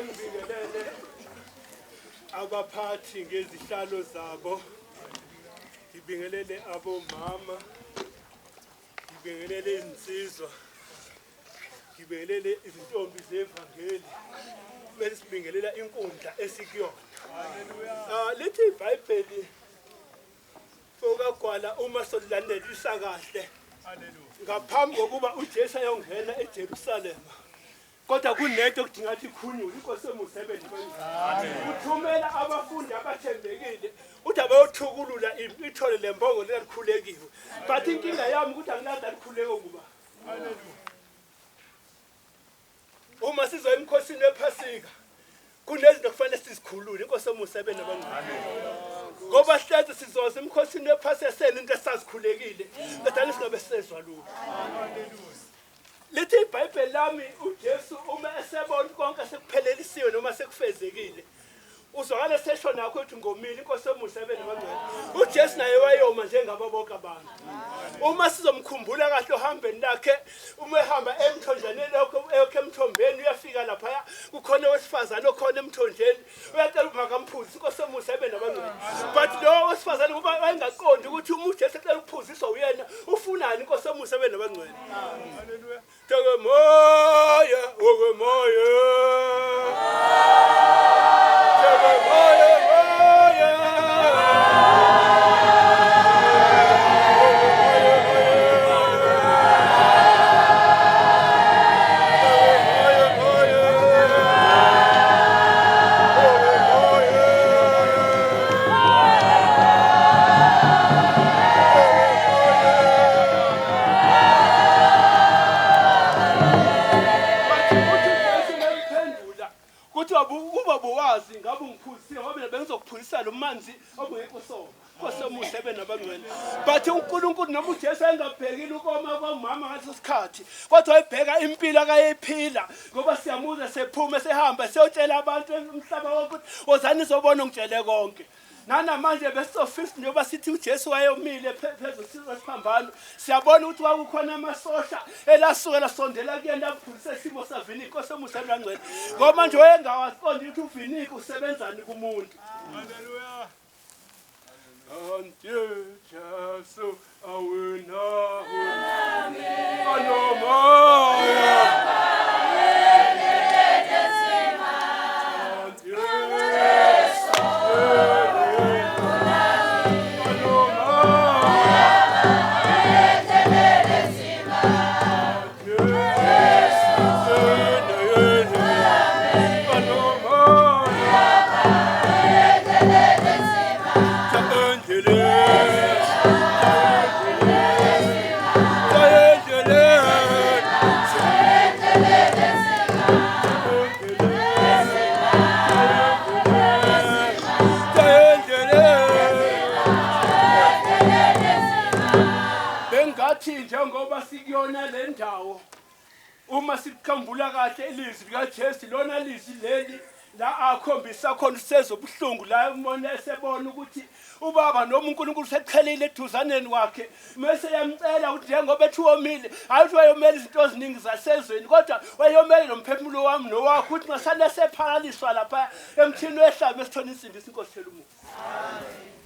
Ngibingelele abaphathi ngezihlalo zabo. Ngibingelele abomama. Ngibingelele izinsizwa. Ngibingelele izintombi zevangeli. Bese sibingelela inkundla esikuyona. Ah lithi iBhayibheli Mfokagwala uma solilandelisa kahle ngaphambi kokuba uJesu ayongena eJerusalema kodwa kunento okudinga ukuthi ikhulunywe inkosi emusebeni uthumela abafundi abathembekile uthi abayothukulula ithole lembongo lelikhulekiwe but inkinga yami ukuthi angilazi alikhuleke kuba Uma sizwa emkhosini wePhasika kunezinto kufanele sizikhulule inkosi omusa ebe nabangcwele. Ngoba hlezi sizoza emkhosini wePhasika sena into esazikhulekile kodwa singabe sezwa lutho. Lithi iBhayibheli lami uJesu uma esebona konke sekuphelelisiwe noma sekufezekile Uzwakala esesho nakho ukuthi ngomile inkosi omuhle abe nabangcwele. UJesu naye wayoma njengabo bonke abantu. Uma sizomkhumbula kahle ohambeni lakhe, uma ehamba emthonjaneni lokho eyokhe emthombeni uyafika laphaya kukhona owesifazane okhona emthonjeni uyacela ukuthi makamphuzise inkosi omuhle abe nabangcwele. But lo wesifazane kuba wayengaqondi ukuthi uma uJesu ecela ukuphuziswa uyena ufunani inkosi omuhle abe nabangcwele. Haleluya. Tegemoya, ogemoya. Tegemoya, moya. Kuthiwa kuba bowazi ngabe ungiphuzisile ngoba mina bengizokuphuzisa lo manzi obungekho sona. Nkosi omuhle ebe nabangcwele. But uNkulunkulu noma uJesu engabhekile ukoma kwamama ngaleso sikhathi kodwa wayebheka impilo akayephila ngoba siyamuzwa sephuma sehamba seyotshela abantu umhlaba wonke ukuthi wozani nizobona ungitshele konke. Nanamanje besizofisa njengoba sithi uJesu wayomile phezu kwesiphambano siyabona ukuthi kwakukhona amasosha elasuke lasondela kuyena lakuphulisa isimo saviniki inkosi omusa elangcwele ngoba manje wayengawaqondi ukuthi uviniki usebenzani kumuntu. Haleluya. Anti Jesu awina anomoya. Bengathi njengoba sikuyona le ndawo uma sikukhumbula kahle ilizwi likaJesu lona lizwi leli la akhombisa khona usezobuhlungu la umbona esebona ukuthi ubaba noma uNkulunkulu useqhelile eduzaneni kwakhe mese yamcela ukuthi njengoba ethi womile hayi ukuthi wayomela izinto eziningi zasezweni kodwa wayomele nomphefumulo wami nowakho ukuthi ngasale sephalaliswa lapha emthini wehlabi esithona insindiso inkosi thela umusa.